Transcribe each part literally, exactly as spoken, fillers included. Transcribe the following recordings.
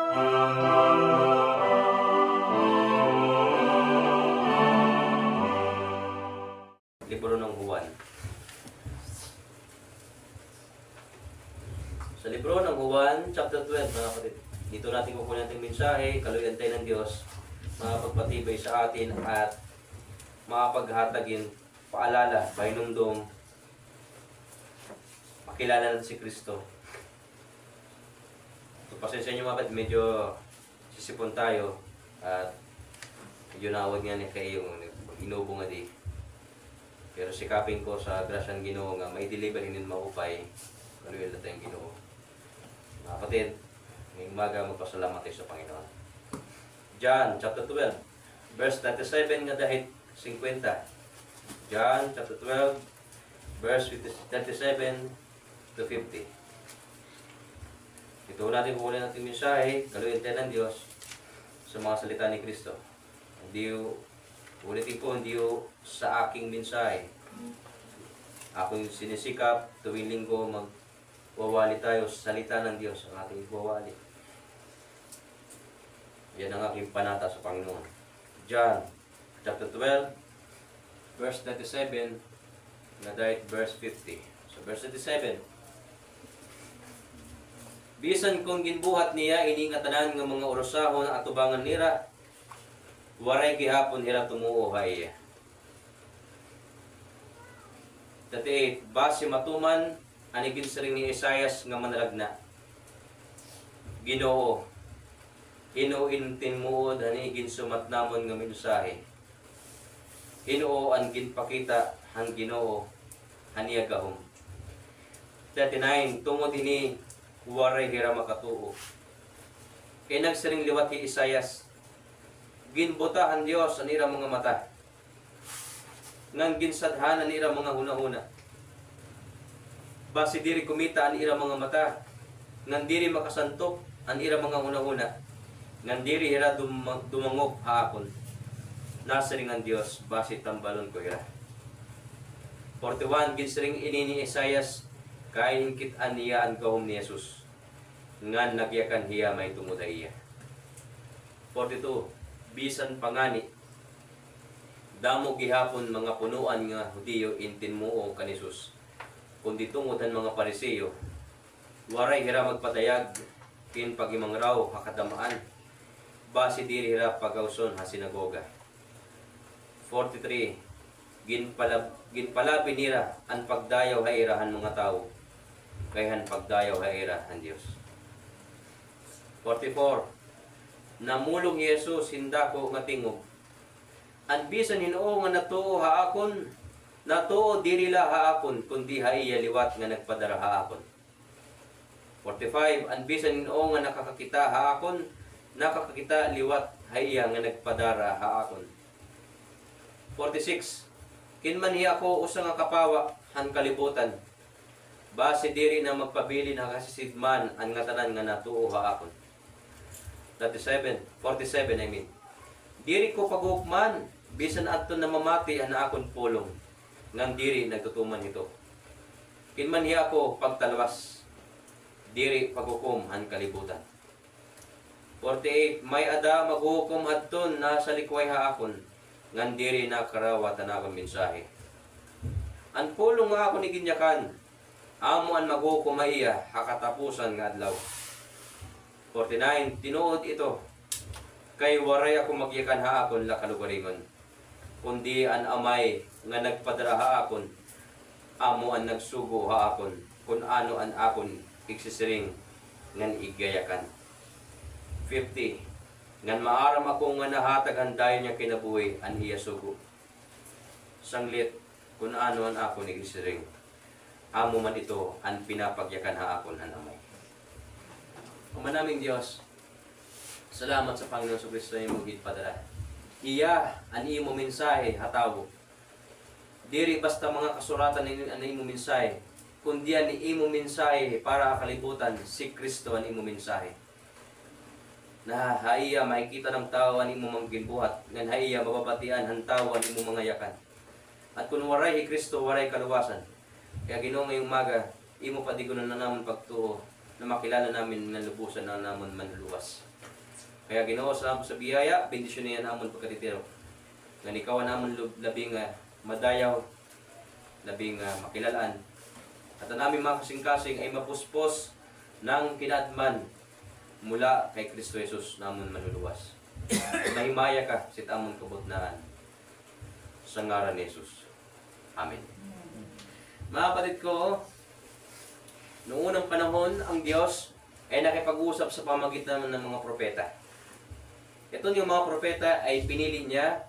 Libro ng Juan. Sa libro ng Juan, chapter twelve, mga kapatid. Dito natin kukunin ating mensahe, kaluy-an tayo ng Diyos, makapagpatibay sa atin at makapaghatag hin paalala, pahinumdom, makilala natin si Kristo. So, pasensya niyo, mga kapatid, medyo sisipon tayo at medyo naawad nga ni kaiyo, inubo nga di. Pero sikapin ko sa grasya ng Ginoo nga mai-deliver hinin maupay, kaluy-an ta hin Ginoo. Mga kapatid, ngayong umaga, magpasalamat tayo sa Panginoon. John chapter twelve, verse thirty-seven ngada hit fifty. John chapter twelve, verse thirty-seven to fifty. Ito natin, kukunin natin mensahe, kaluy-an tayo ng Diyos sa mga salita ni Kristo. Hindi ho, ulitin ko, hindi ho sa aking mensahe. Ako yung sinisikap, tuwing linggo, magwawali tayo sa salita ng Diyos, ang ating iwawali. Yan ang aking panata sa Panginoon. John chapter twelve, verse thirty-seven, ngada hit verse fifty. So, verse thirty-seven, "Bisan kon ginbuhat niya ini nga tanan nga mga urusahon atubangan nira, waray gihapon hira tumuo ha iya." Thirty-eight, basi matuman an iginsiring ni Isaias nga manragna, "Ginoo, hin-o in tinmuod han iginsumat namon nga mensahe? Hin-o an ginpakita han Ginoo han iya gahom?" Thirty-nine, tungod hini, waray hira makatuo. Kay nagsiring liwat hi Isaias, "Ginbuta han Dios an ira mga mata, ngan ginsadhan an ira mga hunahuna. Basi diri kumita an ira mga mata, ngan diri makasantok an ira mga hunahuna, ngan diri hira duma-, dumangop ha akon. Nasiring an Dios, basi tambalon ko hira." Forty-one, ginsiring ini ni Isaias, kay hinkit-an niya an gahom ni Jesus, ngan nagyakan hiya mahitungod ha iya. Forty-two, bisan pa ngani, damo gihapon mga punoan nga Judio in tinmuo kan Jesus, kundi tungod han mga Fariseo, waray hira magpadayag kin paghimangraw ha kadamaan, basi diri hira pagawson ha sinagoga. Forty-three, ginpalab-, ginpalabi nira an pagdayaw ha ira han mga tawo, kay han pagdayaw ha ira han Dios. Forty-four, namulong hi Jesus hin dako nga tingog, "An bisan hin-o nga natuo ha akon, natuo diri la ha akon, kundi ha iya liwat nga nagpadara ha akon." Forty-five, an bisan hin-o nga nakakakita ha akon, nakakakita liwat ha iya nga nagpadara ha akon. Forty-six, kinmanhi ako usa nga kapawa han kalibutan, basi diri na magpabilin ha kasisidman an ngatanan nga natuo ha akon. Thirty-seven, forty-seven, I mean. Diri ko paghukman, bisan adton namamati an akon pulong, ngan diri nagtutuman hito. Kinmanhi ako pagtalwas, diri paghukom han kalibutan. Forty-eight, may-ada maghuhukom hadton nasa likway ha akon, ngan diri nakarawat han akon mensahe. An pulong nga akon iginyakan, amo an maghuhukom ha iya ha katapusan nga adlaw. Forty-nine, tinuod ito, kay waray ako magyakan ha akon la kalugaringon, kundi an Amay nga nagpadara ha akon, amo an nagsugo ha akon kun ano an akon igsisiring ngan igyayakan. Fifty, ngan maaram ako nga nahatag han dayon nga kinabuhi an iya sugo. Sanglit, kun ano an akon iginsiring, amo man ito an pinapagyakan ha akon han Amay. Ama naming Dios, salamat sa Panginoon Jesucristo nga imo ginpadara. Iya an imo mensahe ha tawo. Diri basta mga kasuratan an, an imo mensahe, kundi an imo mensahe para ha kalibutan, si Kristo an imo mensahe. Na ha iya makikita han tawo an imo mga ginbuhat, ngan ha iya mababatian han tawo an imo mga yakan. At kun waray hi Kristo, waray kaluwasan. Kaya, Ginoo, ngayong umaga, imo padigon an amon pagtuo. na makilala namin nga lubusan an amon Manluluwas. Kaya, Ginoo, salamat sa biyaya, bendisyoni an amon pagkatitiro. Ngan ikaw an amon lub-, labi nga madayaw, labi nga makilal-an. At an aming mga kasingkasing ay mapuspos ng kinaadman mula kay Kristo Jesus na amon Manluluwas. Mahimaya ka sa amon kabutnaan. Sa ngaran ni Jesus. Amen. Mga kapatid ko, noong unang panahon, ang Diyos ay nakipag-usap sa pamagitan ng mga propeta. Ito nga mga propeta ay pinili niya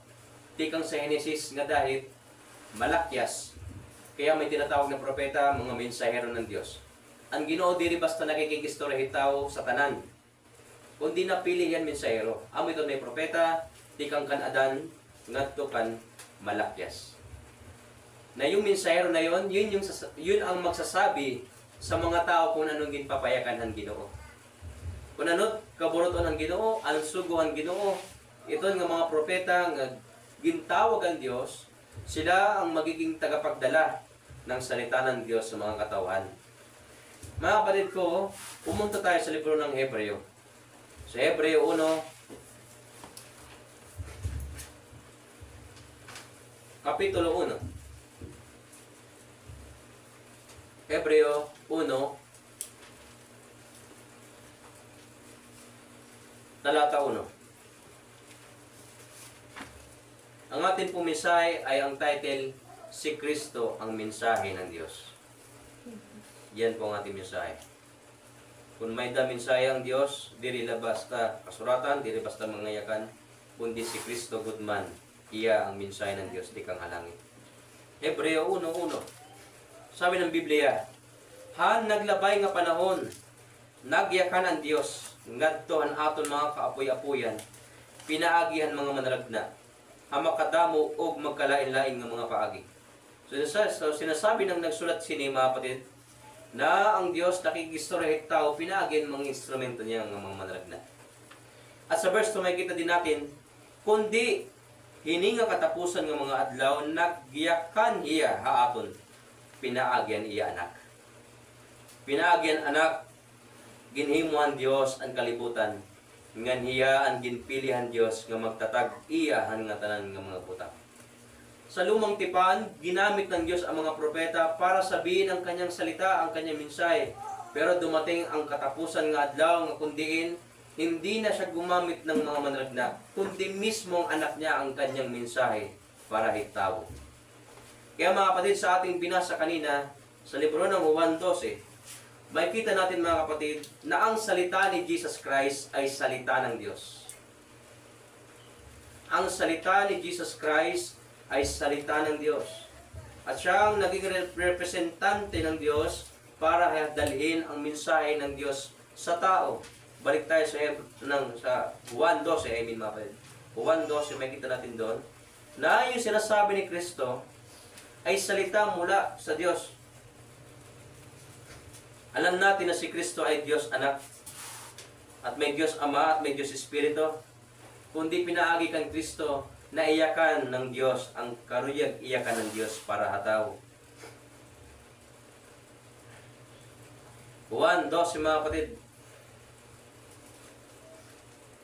tikang sa Henesis nga dahit Malakias. Kaya may tinatawag na propeta, mga mensahero ng Diyos. Ang Ginoo diri basta nakikig-istorya hit tawo sa tanan, kundi napili hiya nga mensahero. Amo iton may propeta, tikang kan Adan, ngadto kan Malakias. Na yung mensahero na yon, yun yung sas-, yun ang magsasabi sa mga tao kung ano ang ginpapayakan han Ginoo. Kung ano kaburut-on han Ginoo, ang sugo han Ginoo, iton nga mga propeta nga gintawag han Diyos, sila ang magiging tagapagdala ng salita ng Diyos sa mga katauhan. Mga kapatid ko, pumunta tayo sa libro ng Hebreo. Sa Hebreo uno, Kapitulo uno. Hebreo uno, talata uno. Ang atin pong mensahe ay ang title, Si Kristo ang Mensahe ng Diyos. Yan po ang ating mensahe. Kung may-da mensahe ang Diyos, diri la basta kasuratan, diri basta mga yakan, kundi si Kristo gud man, iya ang mensahe ng Diyos tikang ha langit. Hebreo uno uno. Sabi ng Biblia, "Han naglabay nga panahon, nagyakan an Diyos ngadto han aton mga kaapoy-apoyan, pinaagi han mga manragna, ha makadamo ug magkalain-lain nga mga paagi." So, sa-, so, sinasabi ng nagsulat sini, mga kapatid, na ang Diyos nakikistorya hit tawo pinaagi han mga instrumento niya nga mga manragna. At sa verse two, makikita din natin, "Kundi hini nga katapusan nga mga adlaw, nagyakan hiya ha aton, pinaagi han iya Anak." Pinaagi han Anak, ginhimo han Diyos an kalibutan, ngan hiya an ginpili han Diyos nga magtatag-iya han ngatanan nga mga butang. Sa Lumang Tipan, ginamit ng Diyos ang mga propeta para sabihin ang kanyang salita, ang kanyang mensahe. Pero dumating ang katapusan nga adlaw nga kun diin, hindi na siya gumamit ng mga manragna, kundi mismo ang Anak niya ang kanyang mensahe para hit tawo. Kaya, mga kapatid, sa ating binasa kanina, sa libro ng Juan dose, makikita natin, mga kapatid, na ang salita ni Jesus Christ ay salita ng Diyos. Ang salita ni Jesus Christ ay salita ng Diyos. At siya ang naging rep-, representante ng Diyos para dalhin ang mensahe ng Diyos sa tao. Balik tayo sa Heb-, ng, sa Juan dose, I mean, mga kapatid. Juan dose, makikita natin doon na yung sinasabi ni Kristo ay salita mula sa Diyos. Alam natin na si Kristo ay Diyos Anak, at may Diyos Ama, at may Diyos Espiritu, kundi pinaagi kan Kristo na iyakan ng Diyos ang karuyag iyakan ng Diyos para ha tawo. Juan dose, mga kapatid.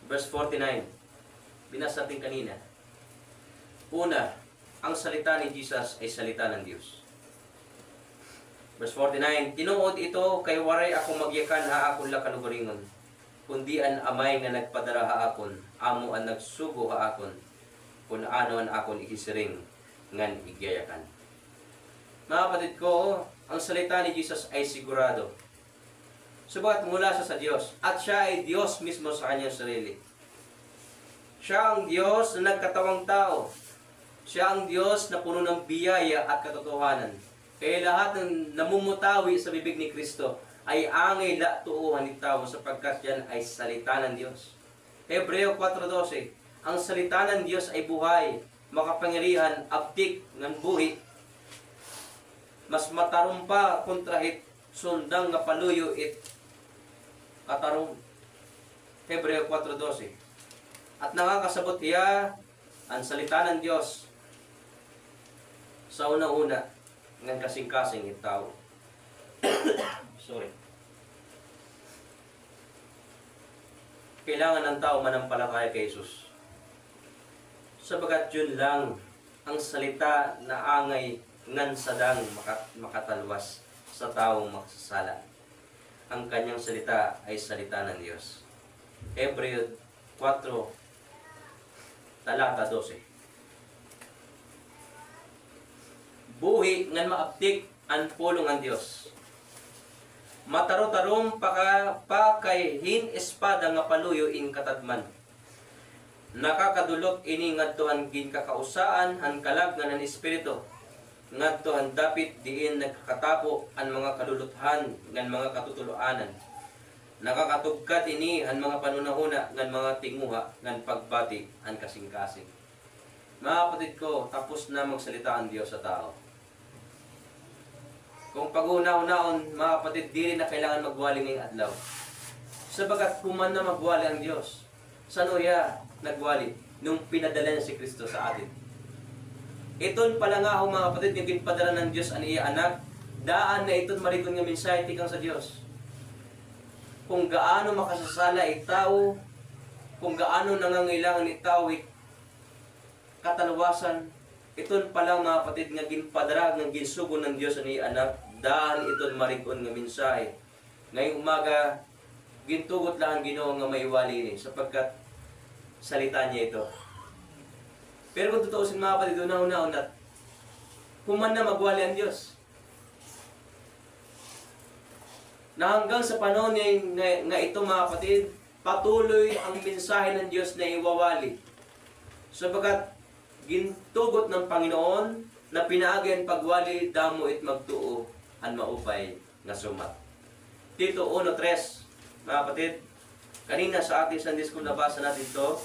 Verse forty-nine. Binasa natin kanina. Una, ang salita ni Jesus ay salita ng Diyos. Verse forty-nine, "Tinuod ito kay waray ako magyakan ha akon la kalugaringon, kundi an Amay nga nagpadara ha akon, amo an nagsugo ha akon, kun ano an akon igisiring ngan igyayakan." Mga kapatid ko, ang salita ni Jesus ay sigurado. Subagat mula siya sa Diyos, at siya ay Diyos mismo sa kanyang sarili. Siya ang Diyos na nagkatawang tao. Siya ang Diyos na puno ng biyaya at katotohanan. Kaya lahat ng namumutawi sa bibig ni Kristo ay angay la tuohan ni tawo, sapagkat yan ay salita ng Diyos. Hebreo kwatro dose, "Ang salita ng Diyos ay buhay, makapangyarihan, abtik ngan buhi. Mas matarom pa kontra hit sundang nga paluyo it katarom." Hebreo kwatro dose. At nakakasabot hiya an salita ng Diyos sa hunahuna ngan kasingkasing hit tawo. Sorry. Kailangan an tawo manampalataya kay Jesus. Sabagat yun lang ang salita na angay ngan sadang maka-, makatalwas sa tawong makasasala. Ang kanyang salita ay salita ng Diyos. Hebreo kwatro, talata dose. Buhi ngan maabtik an pulong han Dios. Matarutarom pa ka, pa kay hin espada nga paluyo in katadman. Nakakadulot ini ngadto han ginkakausaan han kalag ngan han espiritu, ngadto han dapit diin nagkakatapo an mga kaluluthan ngan mga katutuloanan. Nakakatugkad ini han mga panhunahuna ngan mga tinguha ngan pagbati han kasingkasing. Mga kapatid ko, tapos na magsalita an Dios sa tao. Kung paghunahunaon, mga kapatid, diri na kailangan magwali ngayong adlaw. Sabagat human na magwali an Dios. San-o hiya nagwali? Nung pinadala niya si Kristo sa atin. Iton pala nga ho, mga kapatid, nga ginpadala ng Diyos an iya anak, daan na iton marig-on nga mensahe tikang sa Diyos. Kung gaano makasasala it tawo, kung gaano nangangailangan it tawo hit katalwasan, iton pala, mga kapatid, nga ginpadala, nga ginsugo ng Diyos an iya anak, daan iton marig-on nga mensahe. Ngayong umaga, gintugot la han Ginoo nga maiwali ini, sapagkat salita niya ito. Pero kung tutuusin, mga kapatid, hunahunaon nat, human na magwali an Diyos. Na hanggang sa panahon nga, nga, nga ito, mga kapatid, patuloy ang mensahe ng Diyos na iwawali. Sapagkat gintugot ng Panginoon na pinaagi an pagwali, damo it magtuo han maupay nga sumat. Tito uno tres, mga kapatid, kanina sa ating Sunday school nabasa natin 'to,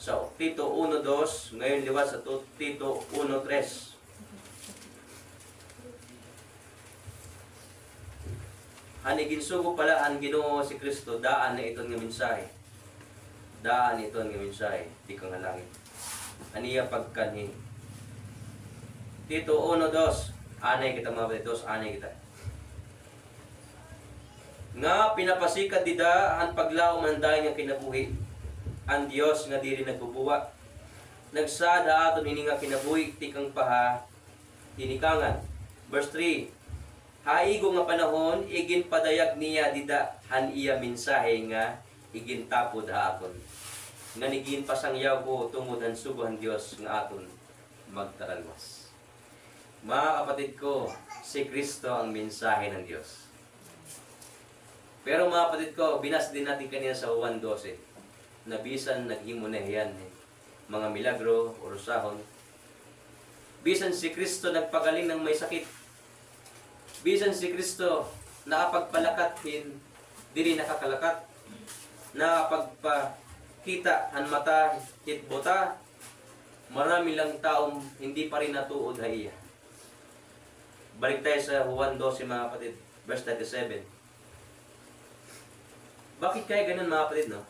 sa Tito uno dos, ngayon liwat sa tu-, Tito uno tres. An iginsugo pala han Ginoo si Kristo, daan na iton nga mensahe. Daan iton nga mensahe tikang ha langit. An iya pagkanhi. Tito uno dos, anay kita, mga kapatid, dos, anay kita. Nga pinapasikad dida an paglaom han dayon nga kinabuhi. An Dios nga diri nagbubuwa, nagsaad ha aton ini nga kinabuhi tikang pa ha tinikangan. Verse three, ha igo nga panahon, iginpadayag niya dida han iya mensahe nga igintapod ha akon, ngan iginpasangyaw ko tungod han sugo han Dios nga aton magtaralwas. Mga kapatid ko, si Kristo ang mensahe ng Diyos. Pero mga kapatid ko, binasa din natin kanina sa Juan dose, na bisan naghimo na hiya hin mga milagro, urusahon. Bisan si Kristo nagpagaling ng may sakit. Bisan si Kristo nakapagpalakat hin diri nakakalakat. Nakapagpakita han mata hit buta. Marami lang taong hindi pa rin natuod ha iya. Balik tayo sa Juan dose, mga kapatid, verse thirty-seven. Bakit kaya ganun, mga kapatid, no?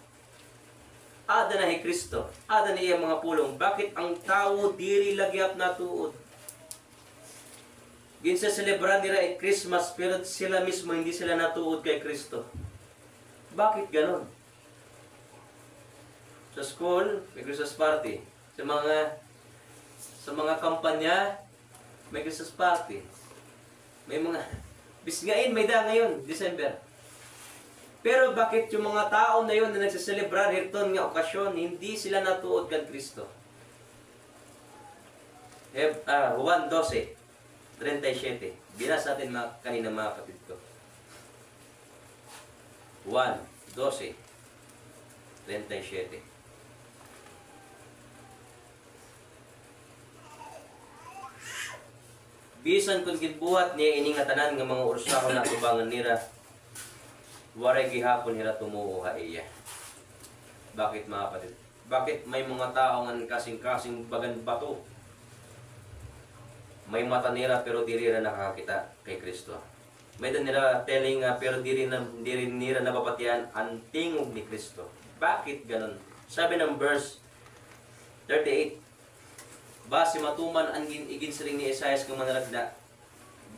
Ada na hi Kristo, ada na iya mga pulong. Bakit ang tawo diri la gihap natuod? Ginseselebrar nira it Christmas, pero sila mismo hindi sila natuod kay Kristo. Bakit ganun? Sa school, may Christmas party. Sa mga, sa mga kampanya, may Christmas party. May mga, bisngain, may da ngayon, December. Pero bakit yung mga tao na yun na nagseselebrar hiton nga okasyon, hindi sila natuod kan Kristo? Heb-, ah, Juan dose, treinta y siete. Binasa natin mga, kanina, mga kapatid ko. Juan dose, treinta y siete. Bisan kon ginbuhat niya ini nga tanan nga mga ursahon atubangan nira, waray gihapon hira tumuo ha iya. Bakit, mga kapatid? Bakit may mga tawo ngan kasingkasing bagan bato? May mata nira pero diri nira nakakakita kay Kristo. May-ada nira telling, ah, pero diri na, diri nira nababatian an tingog ni Kristo. Bakit ganun? Sabi ng verse thirty-eight, basi matuman an gin-, iginsiring ni Isaias nga manalagna,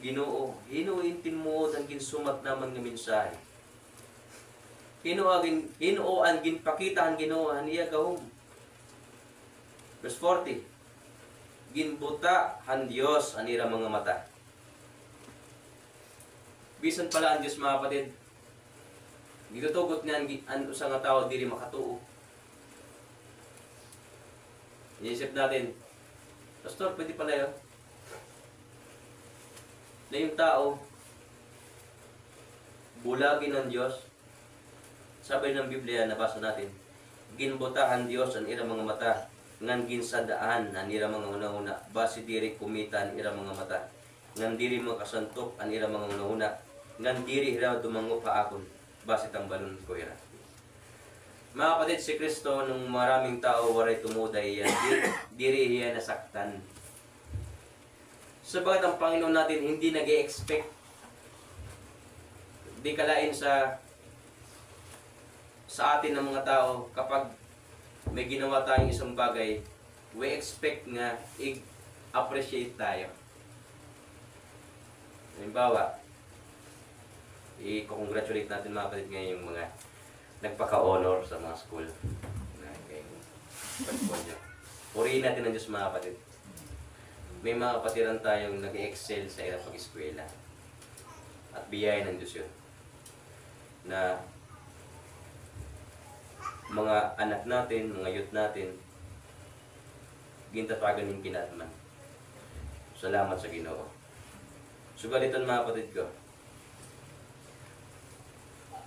Ginoo, hin-o in tinmuod an ginsumat naman nga mensahe? Hin-o an gin-, hin-o an ginpakita han Ginoo han iya gahom? Verse forty, "Ginbuta han Dios an ira mga mata." Bisan pala an Dios, mga kapatid, gitutugot niya an gi-, an usa nga tawo diri makatuo. Iniisip natin, "Pastor, pwede pala yun?" Na yung tao, bulagi ng Diyos. Sabi ng Biblia, nabasa natin, "Ginbuta han Diyos an ira mga mata, ngan ginsad-an an ira mga hunahuna, basi diri kumita an ira mga mata, ngan diri makasantok an ira mga hunahuna, ngan diri hira dumangop ha akon, basi tambalon ko hira." Mga kapatid, si Kristo, nung maraming tao waray tumuod ha iya, di-, diri hiya nasaktan. Sabagat ang Panginoon natin hindi nag-e-expect. Di kalain sa, sa atin ng mga tao, kapag may ginawa tayong isang bagay, we expect nga i-appreciate tayo. Halimbawa, i-congratulate natin, mga kapatid, ngayon yung mga nagpaka-honor sa mga school. Na, kay, purihin natin ang Diyos, mga kapatid. May mga kapatiran tayong nag-excel sa ilang pag-eskwela. At biyaya ng Diyos yun. Na mga anak natin, mga youth natin, gintatagan ng kinaatman. Salamat sa Ginoo. Sugal iton, mga kapatid ko,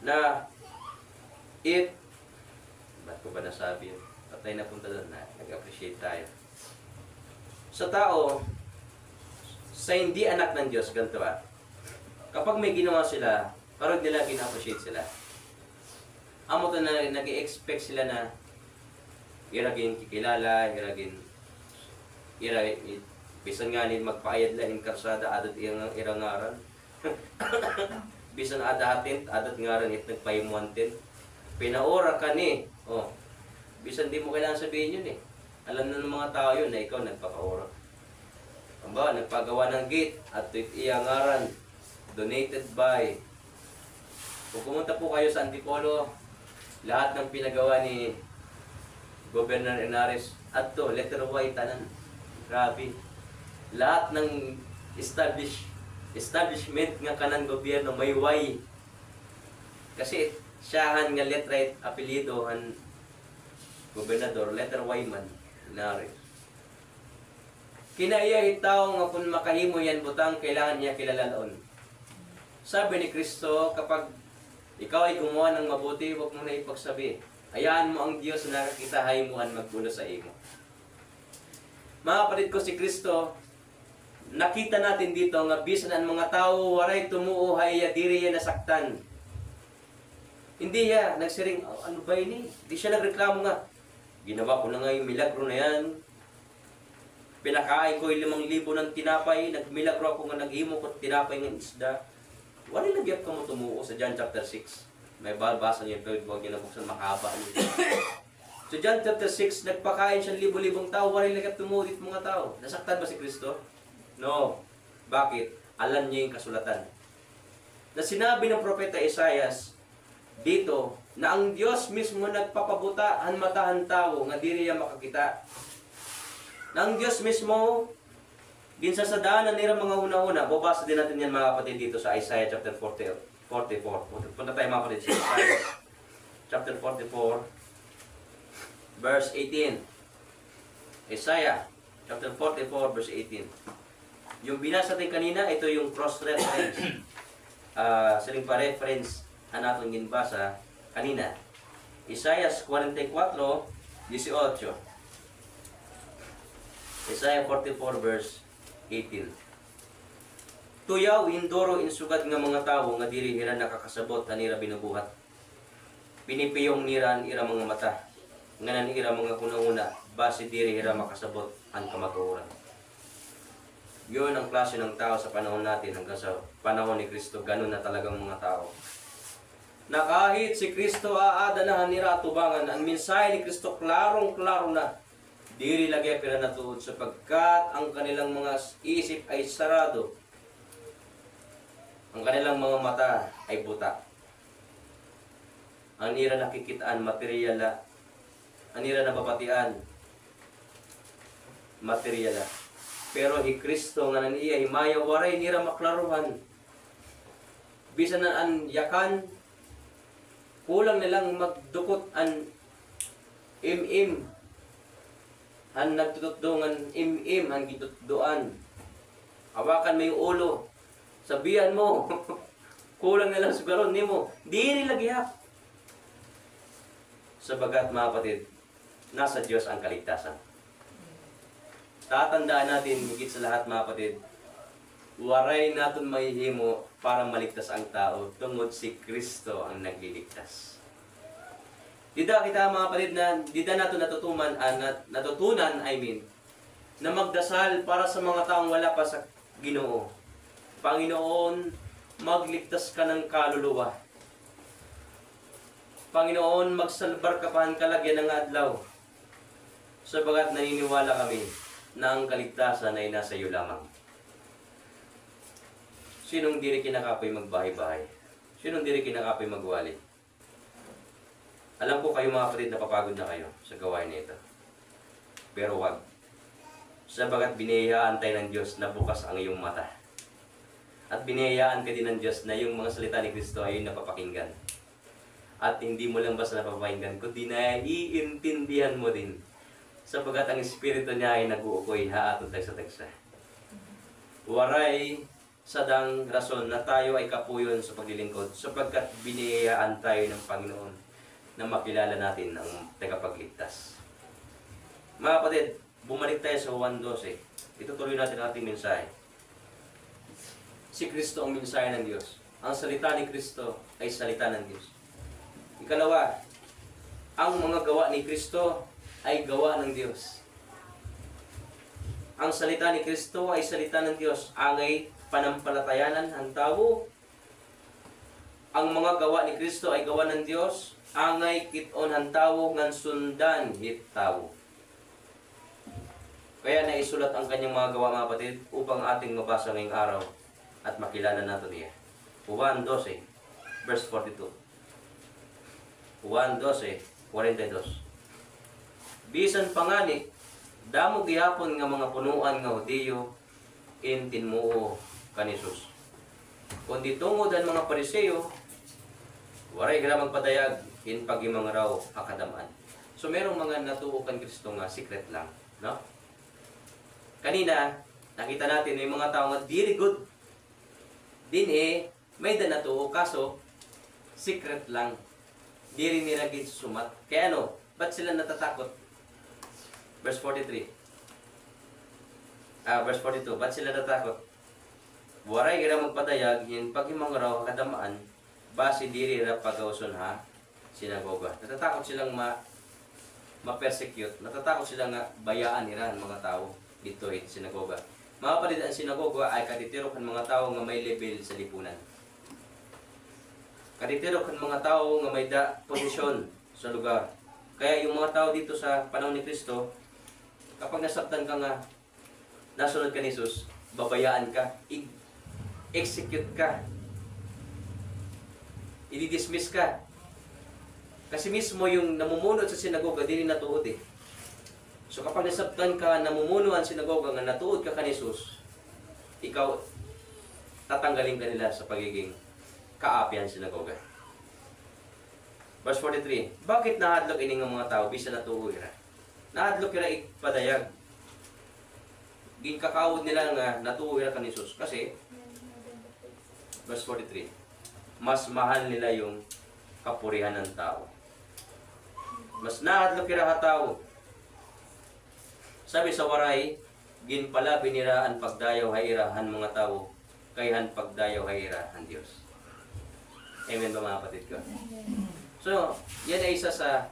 na it, ba't ko ba nasabi yun? Patay na punta doon na, nag-appreciate tayo. Sa tao, sa hindi anak ng Diyos, ganito ah. Kapag may ginawa sila, parang nila gina-appreciate sila. Amo to na nag-expect sila na ira ginkikilala, ira gin-, ira, i-, bisan ngani magpaayad la hin karsada, adot ira, ira ngaran. Bisan ada ha tent, adot ngaran it nagpahimuan tent. Pinaura ka ni, oh. Bisan di mo kailangan sabihin yun eh. Alam na ng mga tao yun na ikaw nagpapaura. Halimbawa, nagpagawa ng gate, adto it iya ngaran, donated by. Kung pumunta po kayo sa Antipolo, lahat ng pinagawa ni Governor Henares, adto, letter Y, tanan. Grabe. Lahat ng establish-, establishment nga kanan gobyerno, may Y. Kasi siyahan nga letra it apelyido han gobernador, letter Y man, Henares. Kinaiya it tawo nga kon makahimo hiya hin butang, kailangan niya kilalaon. Sabi ni Kristo, kapag ikaw ay gumawa ng mabuti, huwag mo na ipagsabi. Hayaan mo ang Diyos na nakakita ha imo an magbulos sa imo. Mga kapatid ko, si Kristo, nakita natin dito nga bisan an mga tawo waray tumuo ha iya, diri hiya nasaktan. Hindi hiya nagsiring, "Oh, ano ba ini?" Di siya nagreklamo nga, "Ginawa ko na nga yung milagro na yan. Pinakain ko yung limang libo ng tinapay, nagmilagro ako nga naghimo ko tinapay ng isda." Waray la gihap kamo tumuo sa John chapter six. May babasa niyo, pero huwag niyo na buksan, mahaba niyo. So, John chapter six, nagpakain siya libo-libong tawo, waray la gihap tumuo it mga tawo. Nasaktan ba si Kristo? No. Bakit? Alam niya yung kasulatan. Na sinabi ng propeta Isaias dito na ang Diyos mismo nagpapabuta han mata han tawo nga diri hiya makakita. Na ang Diyos mismo, ginsasad-an an ira mga hunahuna. Babasa din natin yan, mga kapatid, dito sa Isaiah chapter forty, forty-four. Punta, punta tayo, mga kapatid, sa Isaiah chapter forty-four, verse eighteen. Isaiah chapter forty-four, verse eighteen. Yung binasa natin kanina, ito yung cross-reference. Ah, siring pa-reference an aton ginbasa kanina. Isaias forty-four, dieciocho. Isaiah forty-four, verse eighteen. Tuyaw, hinduro in sugad nga mga tawo nga diri hira nakakasabot han ira binubuhat. Pinipiyong nira an ira mga mata, ngan an ira mga hunahuna, basi diri hira makasabot han kamatuoran. Yun ang klase ng tao sa panahon natin hanggang sa panahon ni Kristo, ganun na talagang mga tao. Na kahit si Kristo aada na han ira atubangan, an mensahe ni Kristo klarong-klaro na. Diri la gihap hira natuod sapagkat ang kanilang mga isip ay sarado, ang kanilang mga mata ay buta. An ira nakikit-an, materyal la. An ira nababatian, materyal la. Pero hi Cristo ngan an iya himaya, waray nira maklaruhan. Bisan an, an yakan, kulang na lang magdukot an im-im. Han nagtututdo ngan im-im, han gintutdoan. Hawakan mo yung ulo. Sabihan mo, kulang na lang sugaron nimo. Diri la gihap. Sabagat, mga kapatid, nasa Diyos ang kaligtasan. Tatandaan natin, higit sa lahat, mga kapatid, waray naton mahihimo para maligtas ang tao tungod si Kristo ang nagliligtas. Dida kita, mga kapatid, na dida naton natutuman, ah, nat-, natutunan, I mean, na magdasal para sa mga taong wala pa sa Ginoo. Panginoon, magligtas ka ng kaluluwa. Panginoon, magsalbar ka pa han kalagyan nga adlaw. Sabagat naniniwala kami na ang kaligtasan ay nasa iyo lamang. Sinong diri kinakapoy magbahay-bahay? Sinong diri kinakapoy magwali? Alam ko kayo, mga kapatid, napapagod na kayo sa gawain na ito. Pero wag. Sabagat biniyayaan tayo ng Diyos na bukas ang iyong mata. At biniyayaan ka din ng Diyos na yung mga salita ni Kristo ay napapakinggan. At hindi mo lang basta napapakinggan, kundi naiintindihan mo din. Sabagat ang Espiritu niya ay nag-uukoy ha aton tagsa-tagsa. Waray sadang rason na tayo ay kapuyon sa paglilingkod, sapagkat biniyayaan tayo ng Panginoon na makilala natin ang tagapagligtas. Mga kapatid, bumalik tayo sa Juan dose. Itutuloy natin ang ating mensahe. Si Kristo ang mensahe ng Diyos. Ang salita ni Kristo ay salita ng Diyos. Ikalawa, ang mga gawa ni Kristo ay gawa ng Diyos. Ang salita ni Kristo ay salita ng Diyos, angay panampalatayanan han tawo. Ang mga gawa ni Kristo ay gawa ng Diyos, angay kit-on han tawo ngan sundan hit tawo. Kaya naisulat ang kanyang mga gawa, mga kapatid, upang ating mabasa ngayong araw at makilala natin iya. Juan dose, verse forty-two. Juan dose, forty-two. Bisan pa ngani, damo gihapon nga mga punoan nga Hudiyo in tinmuo kan Jesus. Kundi tungod han mga Pariseo, waray hira magpadayag hin paghimangraw ha kadam-an. So, merong mga natuo kan Kristo nga secret lang, no? Kanina, nakita natin may mga tao nga diri gud dinhi may-ada natuo, kaso secret lang. Diri nira ginsusumat. Kay ano? Ba't sila natatakot? Verse forty-three. Ah, verse forty-two. Ba't sila natatakot? Waray hira magpadayag hin paghimangraw ha kadam-an, basi diri hira pagawson ha sinagoga. Natatakot silang ma-, ma-persecute. Natatakot sila nga bayaan hira han mga tawo didto ha sinagoga. Mga kapatid, an sinagoga ay katitirok han mga tawo nga may lebel sa lipunan. Katitirok han mga tawo nga may-ada posisyon sa lugar. Kaya yung mga tawo didto sa panahon ni Kristo, kapag nasabtan ka nga nasunod kan Jesus, babayaan ka, i-execute ka, i-dismiss ka. Kasi mismo yung namumuno sa sinagoga, diri natuod eh. So kapag nasabtan ka, namumuno an sinagoga nga natuod ka kan Jesus, ikaw, tatanggalin ka nila sa pagiging kaapi han sinagoga. Verse forty-three, bakit nahadlok ini nga mga tawo bisan natuo hira? Nahadlok hira ipadayag. Ginkakaawod nila nga natuo hira kan Jesus. Kasi, verse forty-three, mas mahal nila yung kapurihan ng tao. Mas nahadlok hira ha tawo. Sabi sa Waray, ginpalabi nira an pagdayaw ha ira han mga tawo kay han pagdayaw ha ira han Dios. Amen ba, mga kapatid ko? So, yan ay isa sa,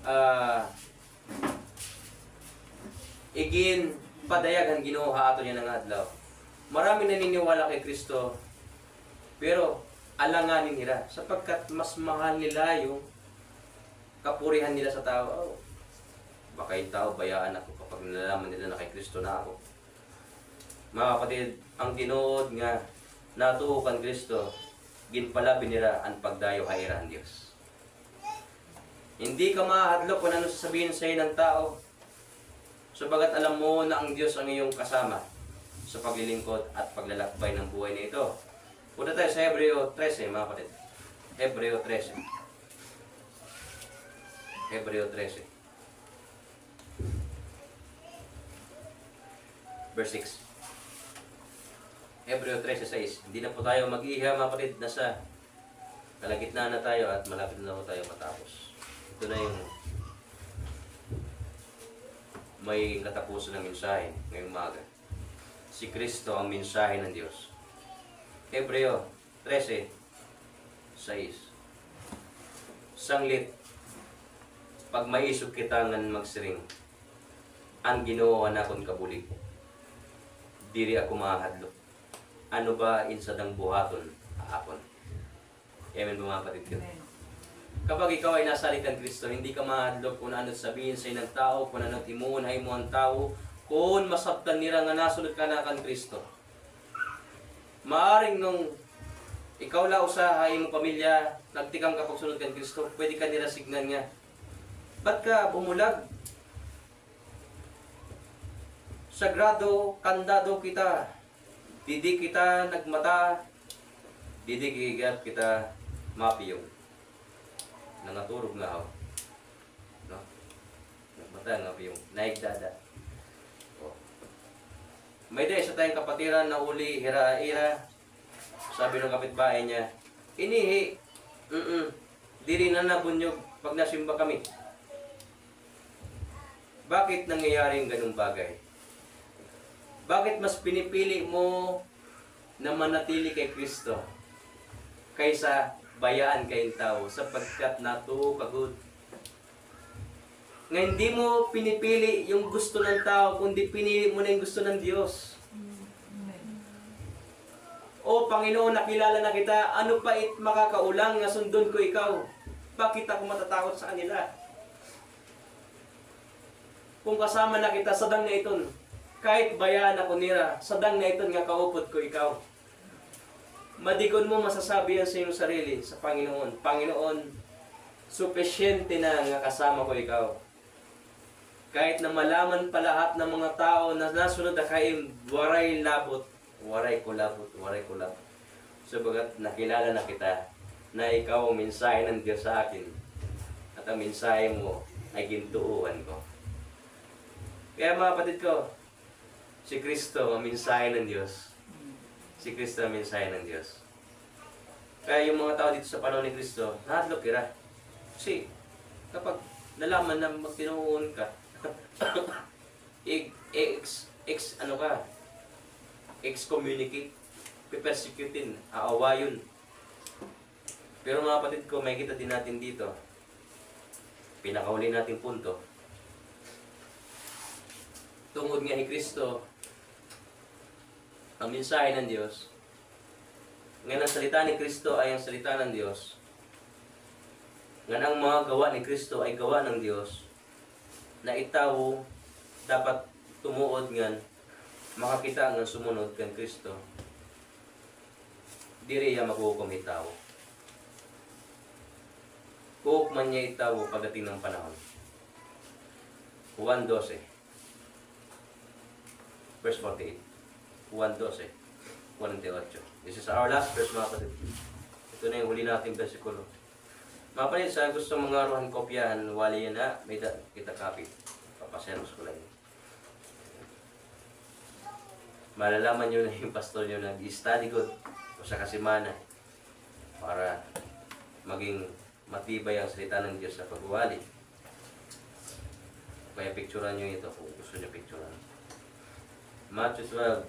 ah, iginpadayag han Ginoo ha aton yana nga adlaw. Marami naniniwala kay Kristo, pero alanganin nira sapagkat mas mahal nila yung kapurihan nila sa tao. Oh, baka yung tao bayaan ako kapag nalalaman nila na kay Kristo na ako. Mga kapatid, ang tinuod nga natuo kan Kristo, ginpalabi nira an pagdayaw ha ira han Dios. Hindi ka mahadlok kung ano sasabihin sa iyo ng tao, sapagkat alam mo na ang Diyos ang iyong kasama sa paglilingkod at paglalakbay ng buhay na ito. Punta tayo sa Hebreo trese, mga kapatid. Hebreo trese. Hebreo trese. Verse six. Hebreo trese sais. Hindi na po tayo mag-iiha, mga kapatid. Nasa kalagitnaan na tayo at malapit na po tayo matapos. Ito na yung may katapusan ng mensahe ngayong umaga. Si Kristo ang mensahe ng Diyos. Hebreo trese sais. Sanglit, pagmaisog kita ngan magsiring, "An Ginoo an akon kabulig, diri ako mahadlok. Ano ba in sadang buhaton ha akon?" Amen po, mga kapatid ko. Amen. Kapag ikaw ay nasalig kan Kristo, hindi ka mahadlok kung ano sabihin sa iyo ng tao, kung ano timuon ha imo ang tao, kung masabtan nira nga nasunod ka na kan Kristo. Maaring nung ikaw la usa ha imong pamilya, nagtikang ka pagsunod kan Kristo, pwede ka nira sidngan nga, "Ba't ka bumulag? Sagrado, kandado kita. Didi kita nagmata, didi gihap kita mapiyong." Nangaturog nga, oh. No? Nagmata nga piyong, naigdada. Oh. May-ada isa tayong kapatiran na uli, hira, ira. Sabi ng kapitbahay niya, "Inihi, mm, diri na nabunyog pag nasimba kami." Bakit nangyayari ang ganung bagay? Bakit mas pinipili mo na manatili kay Kristo kaysa bayaan ka hin tawo sapagkat natuo ka gud? Nga hindi mo pinipili yung gusto ng tao, kundi pinili mo na yung gusto ng Diyos. Amen. O Panginoon, nakilala na kita, ano pa it makakaulang nga sundon ko ikaw? Bakit ako matatakot sa kanila? Kung kasama na kita, sadang na iton. Kahit bayaan ako nira, sadang na iton nga kaupod ko ikaw. Madigon mo masasabi yan sa iyong sarili, sa Panginoon, "Panginoon, supisyente na nga kasama ko ikaw." Kahit na malaman pa lahat ng mga tao na nasunod na kaim, waray labot, waray ko labot, waray ko labot. Sabagat nakilala na kita na ikaw ang mensahe ng Diyos sa akin, at ang mensahe mo ay gintuuhan ko. Kaya, mga kapatid ko, si Kristo ang mensahe ng Diyos. Si Kristo ang mensahe ng Diyos. Kaya yung mga tao dito sa panahon ni Kristo, nahadlok hira. Kasi kapag nalaman na magtinuon ka, ex, ex, ex, ano ka, excommunicate, pe-persecutin, aawayon. Pero mga kapatid ko, makikita din natin dito, pinakahuli nating punto, tungod nga hi Kristo, ang mensahe ng Diyos, ngan ang salita ni Kristo ay ang salita ng Diyos, ngan ang mga gawa ni Kristo ay gawa ng Diyos, na it tawo dapat tumuod ngan makakita ngan sumunod kan Kristo. Diri hiya maghuhukom hit tawo. Huhukman niya it tawo pagdating ng panahon. Juan dose, verse forty-eight. Juan dose, forty-eight. This is our last verse, mga kapatid. Ito na yung huli nating bersikulo. Mga kapatid, sa gusto mangaruhan kopyahan, wali yana, may-ada kita copy. Papaseros ko lang. Malalaman niyo na yung pastor niyo nag-study gud usa ka semana para maging matibay ang salita ng Diyos sa pagwawali. Kaya picturan niyo ito kung gusto niyo picturan. Matthew twelve,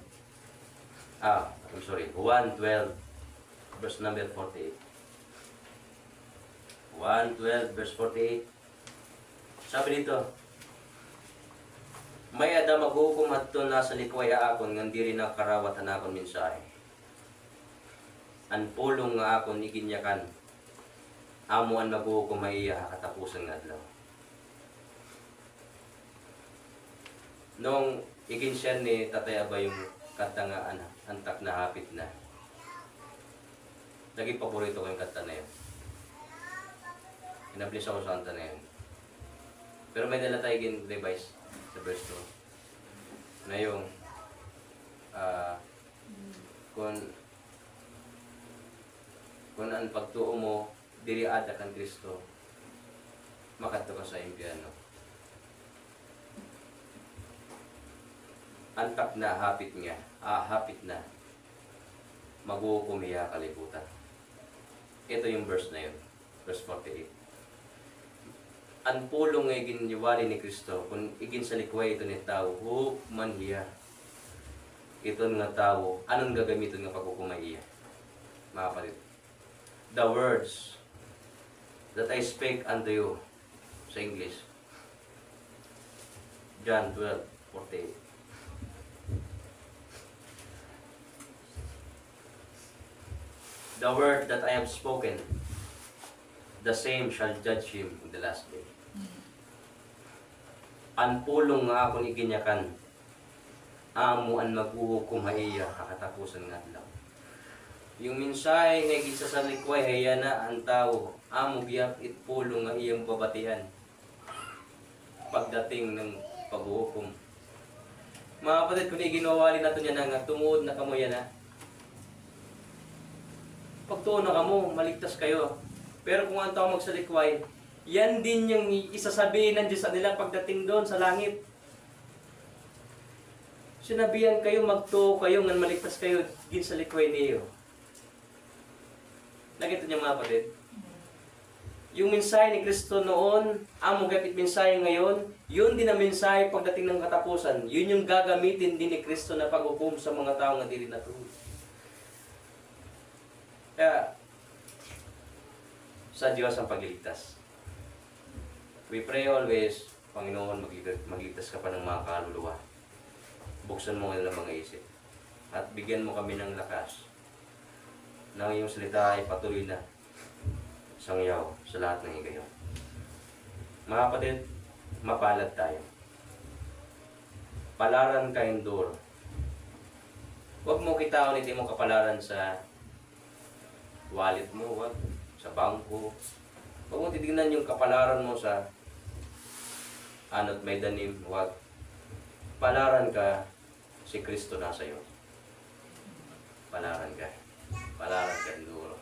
ah, I'm sorry, Juan twelve, verse number forty-eight. Juan twelve, verse forty-eight. Sabi dito, "May-ada maghuhukom hadton nasa likway ha akon ngan diri nakarawat han akon mensahe. An pulong nga akon iginyakan, amo an maghuhukom ha iya ha katapusan nga adlaw." Nung igin-share ni Tatay Abay yung kanta nga, ano, Antak na Hapit Na, naging paborito ko yung kanta na yun. Kinabless ako sa kanta na yun. Pero may dala tayo gin-revise sa verse two. Na yung, ah, kun, kun an pagtuo mo diri ada kan Kristo, makadto ka sa impyerno. Antak na, hapit nga, ah, hapit na. Maghuhukom hiya ha kalibutan. Ito yung verse na yun. Verse forty-eight. An pulong nga iginwali ni Kristo, kun iginsalikway ito ni tawo, huhukman hiya. Iton nga tawo, ano an gagamiton nga paghukom ha iya? Mga kapatid, the words that I spake unto you, sa English. John twelve forty-eight. The word that I have spoken, the same shall judge him in the last day. An pulong nga akon iginyakan, amo an maghuhukom ha iya ha katapusan nga adlaw. Yung mensahe nga iginsasalikway ha iya na an tawo, amo gihap it pulong nga iyang babatian pagdating ng paghuhukom. Mga kapatid, kun iginwawali naton yana nga tumuod na kamo yana, pagtuo na kamo, maligtas kayo. Pero kung an tawo magsalikway, yan din yung isasabi ng Diyos sa nila pagdating doon sa langit. Sinabihan kayo, magtuo kayo, ngan maligtas kayo, ginsalikway niyo. Nakita niyo, mga kapatid? Yung mensahe ni Kristo noon, amo gihap it mensahe ngayon, yun din ang mensahe pagdating ng katapusan. Yun yung gagamitin din ni Kristo na paghukom sa mga tao nga diri natuod. Kaya, sa Diyos ang pagliligtas. We pray always, Panginoon, maglig-, magligtas ka pa ng mga kaluluwa. Buksan mo ang kanilang mga isip. At bigyan mo kami ng lakas na ang iyong salita ay patuloy na sangyaw sa lahat ng higayon. Mga kapatid, mapalad tayo. Palaran ka, Enduro. Huwag mo kitaon it imo kapalaran sa wallet mo, wag. Sa bangko. Huwag mo titignan yung kapalaran mo sa ano it may tanim, wag. Palaran ka, si Kristo nasa iyo. Palaran ka. Palaran ka, Enduro.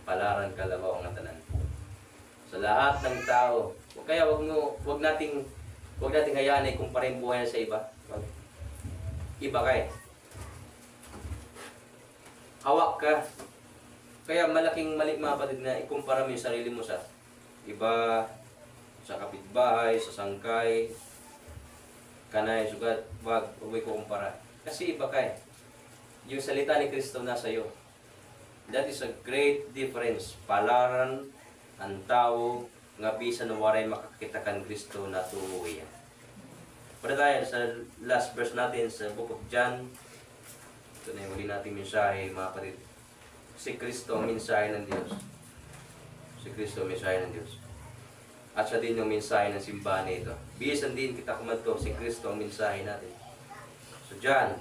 Palaran ka, labaw ngatanan. Sa lahat ng tao, o kaya wag mo, wag nating, wag nating hayaan na ikumpara yung buhay sa iba. Wag. Iba ka eh. Hawak ka. Kaya malaking mali, mga kapatid, na ikumpara mo yung sarili mo sa iba, sa kapitbahay, sa sangkay, kanay, sugad, wag, wag mo ikukumpara. Kasi iba ka eh. Yung salita ni Kristo nasa iyo. That is a great difference. Palaran an tawo nga bisan waray makakita kan Kristo, natuo hiya. Para tayo sa last verse natin sa Book of John. Ito na yung huli nating mensahe, mga kapatid. Si Kristo ang mensahe ng Diyos. Si Kristo ang mensahe ng Diyos. At siya din yung mensahe ng simbahan na ito. Bisan diin kita kumadto, si Kristo ang mensahe natin. So, John.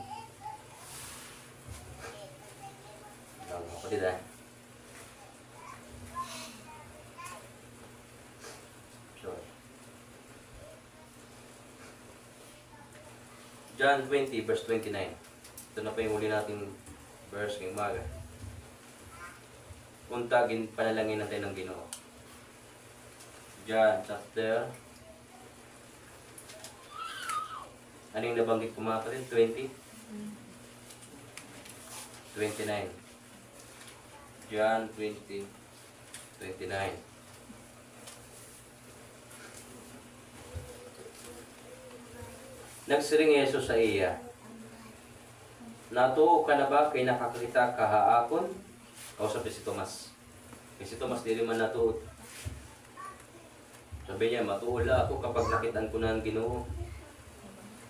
Ito, mga kapatid, ah. Sorry. John twenty, verse twenty-nine. Ito na pa yung huli nating verse ngayong umaga. Unta, gin-, panalanginan tayo ng Ginoo. John chapter, ano yung nabanggit ko, mga kapatid? Twenty? Twenty-nine. John twenty, twenty-nine. Nagsiring hi Jesus ha iya, "Natuo ka na ba kay nakakakita ka ha akon?" Kausap niya si Tomas. Kay si Tomas diri man natuod. Sabi niya, "Matuod la ako kapag nakit-an ko na an Ginoo."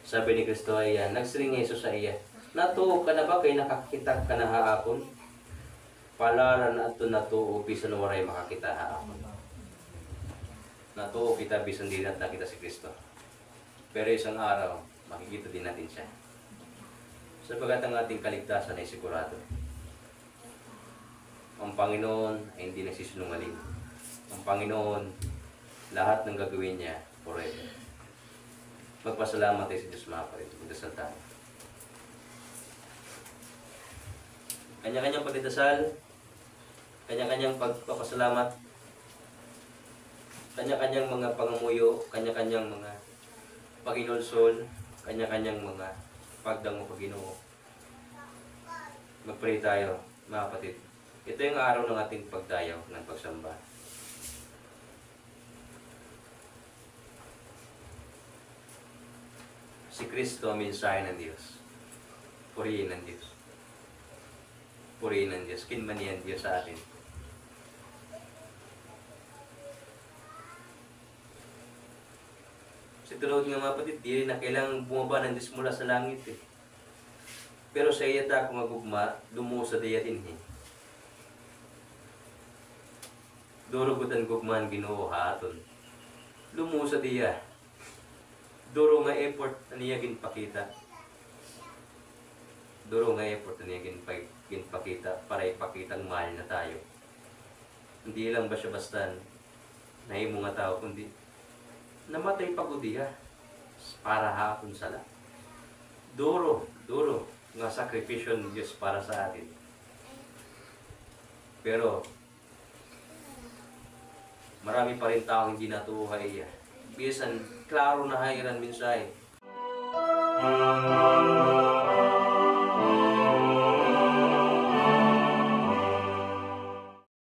Sabi ni Kristo ha iya, nagsiring hi Jesus ha iya, "Natuo ka na ba kay nakakakita ka na ha akon? Palaran adton natuo bisan waray makakita ha akon." Natuo kita bisan diri natin nakita si Kristo. Pero isang araw, makikita din natin siya. Sapagkat ang ating kaligtasan ay sigurado. Ang Panginoon ay hindi nagsisinungaling. Ang Panginoon Lahat ng gagawin niya forever. Magpasalamat tayo sa Diyos, mga kapatid. Magdasal tayo. Kanya-kanyang pagdadasal, kanya-kanyang pagpapasalamat, kanya-kanyang mga pangamuyo, kanya-kanyang mga paghinulsol, kanya-kanyang mga pagdango pa Ginoo. Mag-pray tayo, mga kapatid. Ito yung araw ng ating pagdayaw ng pagsamba. Si Kristo, mensahe ng Diyos. Purihin ng Diyos. Purihin ng Diyos. Kinmanian Diyos sa atin. Sa tinuod nga, mga kapatid, diri na kailangan bumaba ng Diyos mula sa langit, eh. Pero sa iya ta ako nga gugma, lumusa diya dinhi. Duro gud an gugma han Ginoo ha aton. Lumusa diya. Duro nga effort an iya ginpakita. Duro nga effort an iya ginpa-, ginpakita para ipakita nga mahal na tayo. Hindi lang basta-basta nahimo nga tawo, kundi namatay pa gud hiya para ha aton sala. Duro, duro nga sakripisyo ng Diyos para sa atin. Pero marami pa rin taong hindi natuo ha iya. Bisan klaro na ha ira an mensahe.